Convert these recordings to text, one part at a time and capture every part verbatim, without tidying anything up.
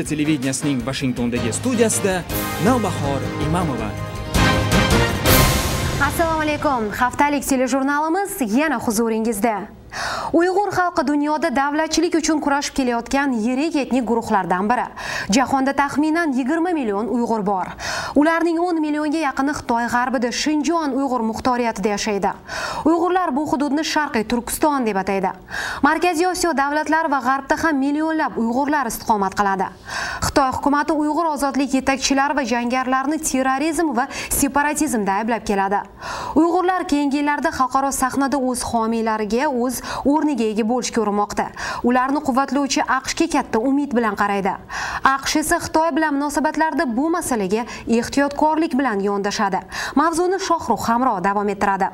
Televideniyesining Washingtondagi studiyasida Navbahor Imamova. Assalomu alaykum. Haftalik telejurnalimiz yana huzuringizda. Uyg'ur xalqi dunyoda davlatchilik uchun kurashib kelayotgan yirik etnik guruhlardan biri. Jahonda taxminan yigirma million uyg'ur bor. Ularning o'n millionga yaqini Xitoy g'arbida Shinjuan uyg'ur muxtoriyatida yashaydi. Uyg'urlar bu hududni Sharqiy Turkiston deb ataydi. Markaziy Osiyo davlatlari va g'arbda ham millionlab uyg'urlar istiqomat qiladi. Xitoy hukumati uyg'ur ozodlik yetakchilari va jangarilarni terrorizm va separatizmda ayblab keladi. Uyg'urlar keyingi yillarda xalqaro sahnada o'z homiylariga, o'z o'rniga ega bo'lishga urinmoqda. Ularni quvvatlovchi AQShga katta umid bilan qaraydi. AQSh esa Xitoy bilan munosabatlarda bu masalaga ehtiyotkorlik bilan yondashadi. Mavzuni Shohruh Hamro davom ettiradi.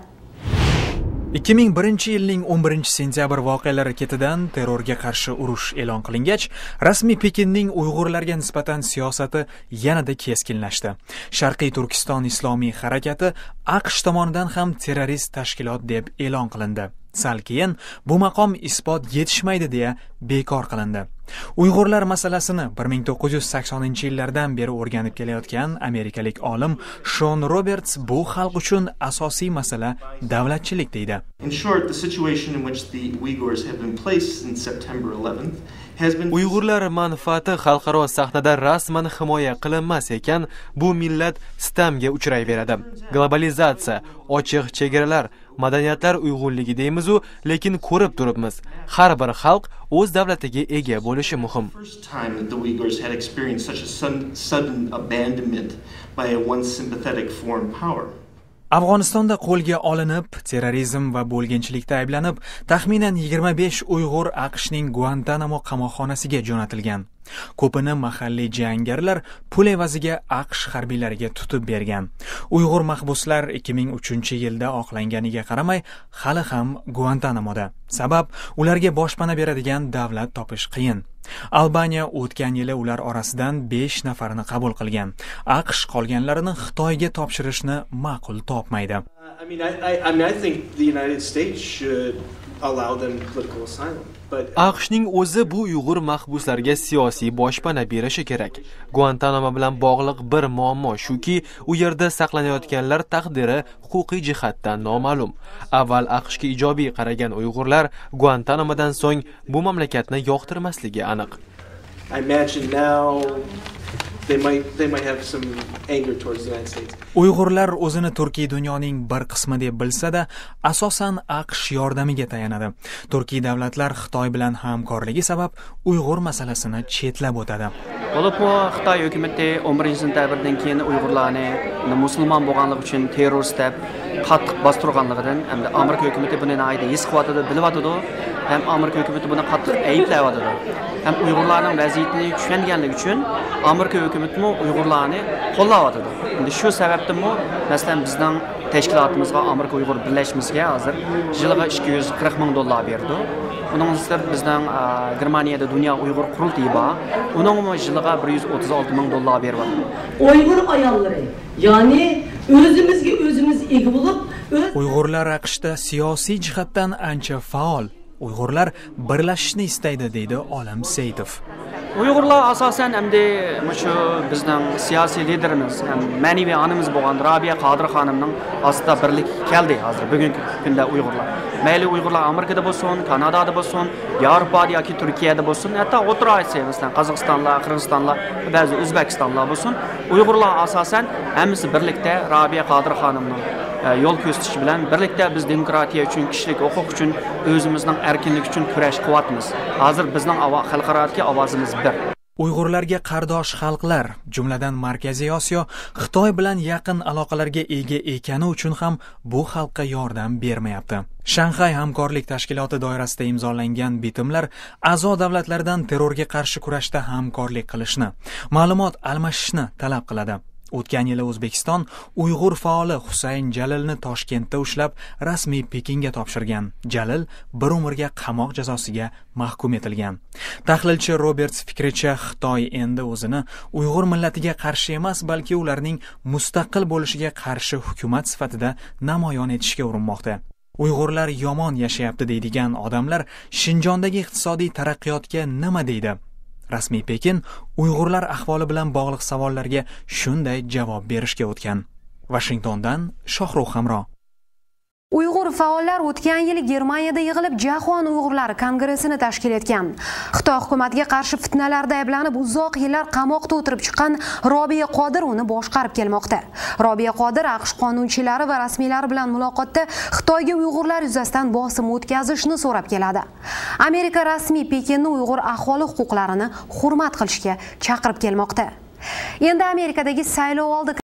Ikki ming birinchi yilning o'n birinchi sentyabr voqealari ketidan terrorga qarshi urush e'lon qilingach, rasmiy Pekinning uyg'urlarga nisbatan siyosati yanada keskinlashdi. Sharqiy Turkiston islomiy harakati AQSh tomonidan ham terrorist tashkilot deb e'lon qilindi. Sal keyin bu maqom isbot yetishmaydi deya bekor qilindi. Uyg'urlar masalasini bir ming to'qqiz yuz saksoninchi yillardan beri o'rganib kelayotgan amerikalik olim Shon Roberts bu xalq uchun asosiy masala davlatchilik deydi. In short, the situation in which the Uyghurs have been placed since September eleventh has been Uyg'urlar manfaati xalqaro sahnada rasman himoya qilinmas ekan, bu millat sitamga uchrayveradi. Globalizatsiya, ochiq chegaralar, madaniyatlar uyg'unligi deymizu, lekin ko'rib turibmiz, har bir xalq o'z davlatiga ega bo'lishi muhim. First time that the Uyghurs had experienced such a sudden, sudden abandonment by a once sympathetic foreign power. Afg'onistonda qo'lga olinib, terrorizm va bo'lginchilikda ayblanib, taxminan yigirma besh uyg'ur AQShning Guantanamo qamoqxonasiga jo'natilgan. Ko'pini mahalliy jangarilar pul evaziga AQSh harbiylariga tutib bergan. Uyg'ur mahbuslar ikki ming uchinchi yilda oqlanganiga qaramay, hali ham Guantanamoda. Sabab, ularga boshpana beradigan davlat topish qiyin. Albaniya o'tgan yili ular orasidan besh nafarni qabul qilgan. AQSh qolganlarini Xitoyga topshirishni ma'qul topmaydi. I mean, I, I, I mean, I think the United States should allow them political asylum. But AQShning o'zi bu uyg'ur mahbuslarga siyosiy boshpana berishi kerak. Guantanamo bilan bog'liq bir muammo shuki, u yerda saqlanayotganlar taqdiri huquqiy jihatdan noma'lum. Avval AQShga ijobiy qaragan uyg'urlar Guantanamodan so'ng bu mamlakatni yoqtirmasligi aniq. I imagine now they might, they might have some anger towards the United States. Uyg'urlar o'zini Turkiy dunyoning bir qismi deb bilsa-da, asosan AQSh yordamiga tayanadi. Turkiy davlatlar Xitoy bilan hamkorligi sabab uyg'ur masalasini chetlab o'tadi. بولۇپمۇ خىتاي ھۆكۈمىتى ئون بىرىنچى سېنتەبىردىن كېيىن ئۇيغۇرلارنى مۇسۇلمان بولغانلىقى ئۈچۈن تېررورىست دەپ قاتتىق باستۇرغانلىقىدىن، ھەمدە ئامېرىكا ھۆكۈمىتى بۇنى ناھايىتى ھېس قىلىۋاتىدۇ، بىلىۋاتىدۇ، ھەم ئامېرىكا ھۆكۈمىتى بۇنى قاتتىق ئەيىبلەۋاتىدۇ. ھەم ئۇيغۇرلارنىڭ ۋەزىيىتىنى چۈشەنگەنلىكى ئۈچۈن ئامېرىكا ھۆكۈمىتىمۇ ئۇيغۇرلارنى قوللاۋاتىدۇ. ئەمدى شۇ سەۋەبتىنمۇ، مەسىلەن، بىزنىڭ تەشكىلاتىمىزغا، ئامېرىكا ئۇيغۇر بىرلەشمىسىگە ھازىر يىلىغا ئىككى يۈز قىرىق مىڭ دوللار بېرىدۇ. ئۇنىڭدىن سىرت بىزنىڭ، ئە، گېرمانىيەدە دۇنيا ئۇيغۇر قۇرۇلتىيى بار. ئۇنىڭمۇ يىلىغا بىر يۈز ئوتتۇز ئالتە مىڭ دوللار بېرىۋاتىدۇ. ئۇيغۇر ئاياللىرى، يەنى ئۆزىمىزگە ئۆزىمىز ئىگە بولۇپ، ئۆز ئۇيغۇرلار ئەقىشتە سىياسىي جىھەتتىن ئانچە پائال. ئۇيغۇرلار بىرلەشىشنى ئىستەيدۇ، دەيدۇ ئالەم سېيىتوف. ئۇيغۇرلار ئاساسەن ئەمدى مۇشۇ بىزنىڭ سىياسىي لىدېرىمىز ھەم مەنىۋى ئانىمىز بولغان رابىيە قادىر خانىمنىڭ ئاستىدا بىرلىككە كەلدى ھازىر بۈگۈنكى كۈندە ئۇيغۇرلار. مەيلى ئۇيغۇرلار ئامېرىكىدا بولسۇن، كانادادا بولسۇن، ياۋروپادا ياكى تۈركىيەدە بولسۇن، ھەتتا ئوتتۇرا ئاسىيا، مەسىلەن، قازاقىستانلار، قىرغىزىستانلار، بەزى ئۆزبېكىستانلار بولسۇن، ئۇيغۇرلار ئاساسەن ھەممىسى بىرلىكتە رابىيە قادىر خانىمنىڭ، ئە، يول كۆرسىتىشى بىلەن بىرلىكتە بىز دېموكراتىيە ئۈچۈن، كىشىلىك ھوقۇق ئۈچۈن ئۆزىمىزنىڭ ئەركىنلىكى ئۈچۈن كۈرەش قىلىۋاتىمىز. ھازىر بىزنىڭ ئاۋا-، خەلقئارادىكى ئاۋازىمىز بىر. ئۇيغۇرلارغا قارداش خەلقلەر، جۈملىدىن مەركىزىي ئاسىيا، خىتاي بىلەن يېقىن ئالاقىلەرگە ئىگە ئىكەنلىكى ئۈچۈن ھەم بۇ خەلققە ياردەم بەرمەيدۇ. شاڭخەي ھەمكارلىق تەشكىلاتى دائىرىسىدا ئىمزالانغان بىتىملەر ئەزا دۆلەتلەردىن تېررورغا قارشى كۈرەشتە ھەمكارلىق قىلىشنى، مەلۇمات ئالمىشىشنى تەلەپ قىلىدۇ. ئۆتكەن يىلى ئۆزبېكىستان ئۇيغۇر پائالى خۇسەيىن جالىلنى تاشكەنتتە ئۇشلاپ، رەسمىي پېكىنگە تاپشۇرغان. جالىل بىر ئۆمۈرگە قاماق جازاسىغا مەھكۇم ئېتىلگەن. تەھلىلچى روبېرتس پىكرىچە، خىتاي ئەمدى ئۆزىنى ئۇيغۇر مىللىتىگە قارشى ئەمەس، بەلكى ئۇلارنىڭ مۇستەقىل بولۇشىغا قارشى ھۆكۈمەت سۈپىتىدە نامايان ئېتىشكە ئۇرۇنماقتا. ئۇيغۇرلار يامان ياشايدۇ دەيدىغان ئادەملەر شىنجاڭدىكى ئىقتىسادىي تەرەققىياتقا نېمە دەيدۇ؟ Rasmiy Pekin Uyg'urlar ahvoli bilan bog'liq savollarga shunday javob berishga o'tgan. Vashingtondan Shohruh Hamro. Uyg'ur faollar o'tgan yili Germaniyada yig'ilib, Jahon Uyg'urlari kongressini tashkil etgan. Xitoy hukumatiga qarshi fitnalarda ayblanib, uzoq yillar qamoqda o'tirib chiqqan Robiya Qodir uni boshqarib kelmoqda. Robiya Qodir AQSh qonunchilari va rasmiylari bilan muloqotda Xitoyga uyg'urlar yuzasidan bosim o'tkazishni so'rab keladi. Amerika rasmiy Pekinni Uyg'ur aholi huquqlarini hurmat qilishga chaqirib kelmoqda. Endi Amerikadagi saylovoldi